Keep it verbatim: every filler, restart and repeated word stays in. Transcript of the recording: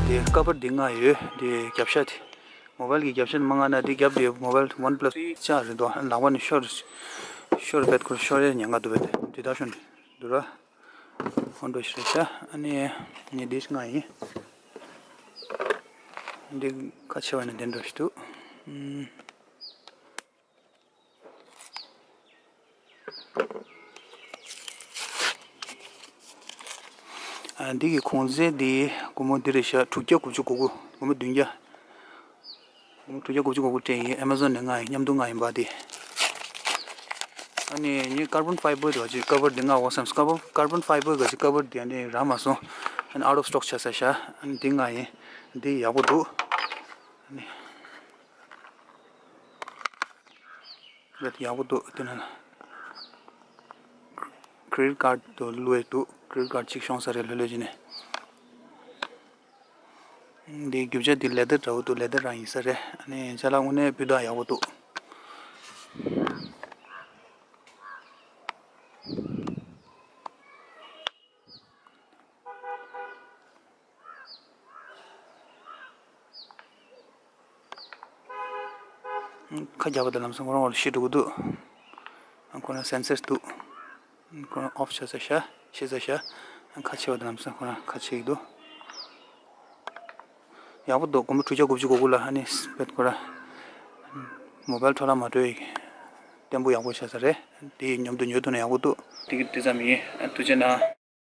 དེ་ཀ་བར་འདི་ལྔ་ཡོད། དེ་རྒྱབ་ཤ་དེ། མོ་བལ་གྱི་རྒྱབ་ཤ་མ་ལྔ་ན་དེ་རྒྱབ་དེ་མོ་བལ་ཝན་པ་ལ་སི་ལྕགས་རེད་དོ། ལག་པ་ནི་ཤོར་ཤོར་བེད་ཁུར་ཤོར་ཡ་ཉེན་ཁ་འདུག་བེད། དེ་ད་ཤོར་འདུག་ར། ཧོན་འགྲོ་ཤི་རེད་ཤ། ཨ་ནི་ངས་འདི་ལྔ་ཡིན། འདི་ཁ་ཕྱེ་བ་ནི་དེ་འགྲོ་ཤི་འདུག་ཨ། འདི་གི་གོང་ཚད་འདི་སྒོར་མོ་འདི་རེད་ཤག་དྲུག་བརྒྱ་དགུ་བཅུ་གོ་དགུ། སྒོར་མོ་བདུན་བརྒྱ། སྒོར་མོ་དྲུག་བརྒྱ་དགུ་བཅུ་གོ་དགུ་སྤྲད་ཡིན། ཨེ་མ་ཛོན་ནས་ང་ཡིན། མཉམ་དུ་ང་ཡིན་པ་འདི། ཨ་ནི་ངས་ཀར་བོན་ཕའི་བར་དེ་བ་ཅིག་ཀ་བར་འདི་ང་བ་སམ་ཀར་བོན་ཀར་བོན་ཕའི་བར་ག་ཅིག་ཀ་བར་འདི་ཨ་ནི་རག་མ་སོང་། ཨ་ནི་out of stock ཆགས་ས་ཤག་ཨ་ནི་འདི་ང་ཡིན། འདི་ཡག་པོ་འདུག་ཨ་ནི། རེད། ཡག་པོ་འདུག་དེ་ན་ཁེ་རེ་ཌིཊ་ཀར་དུ་བླུགས་ཡས་འདུག་ཁེ་རེ་ཌིཊ་ཀར་གཅིག་ཤོང་ས་རེད། ལྷོད་ལྷོད་བྱས་ནས། འདི་རྒྱུ་ཆ་འདི་ལེ་དར་འདྲ་བོ་འདུག་ལེ་དར་རང་ཡིན་ས་རེད། ཨ་ནི་ཅ་ལག་དངོས་གནས་སྤུས་དག་ཡག་པོ་འདུག་ཁ་རྒྱག་པ་དང་ལམ་སང་ཁོ་རང་ལ་ཤི་འགྲོ་གི་འདུག་ཁོ་རང་སེན་སར་འདུག་ཁོ་རང་ཨོཕ་ཆགས་ས་ཤག་ཤི་ས་ཤག་ཁ་ཕྱེ་བ་དང་ལམ་སང་ཁོ་རང་ཁ་ཕྱེ་གི་འདུག་ཡག་པོ་འདུག་སྒོར་མོ་དྲུག་བརྒྱ་དགུ་བཅུ་གོ་དགུ་ལ་ཨ་ནི་བེད་ཁོ་རང་མོ་བལ་འཕྲོ་བརླག་མ་འགྲོ་ཡི་བརྟན་པོ་ཡག་པོ་ཆགས་ས་རེད། དེ་མཉམ་དུ་ཉོ་ཐུབ་ན་ཡག་པོ་འདུག་དེ་གི་དེ་ཙམ་ཡིན། ཐུགས་རྗེ་གནང་།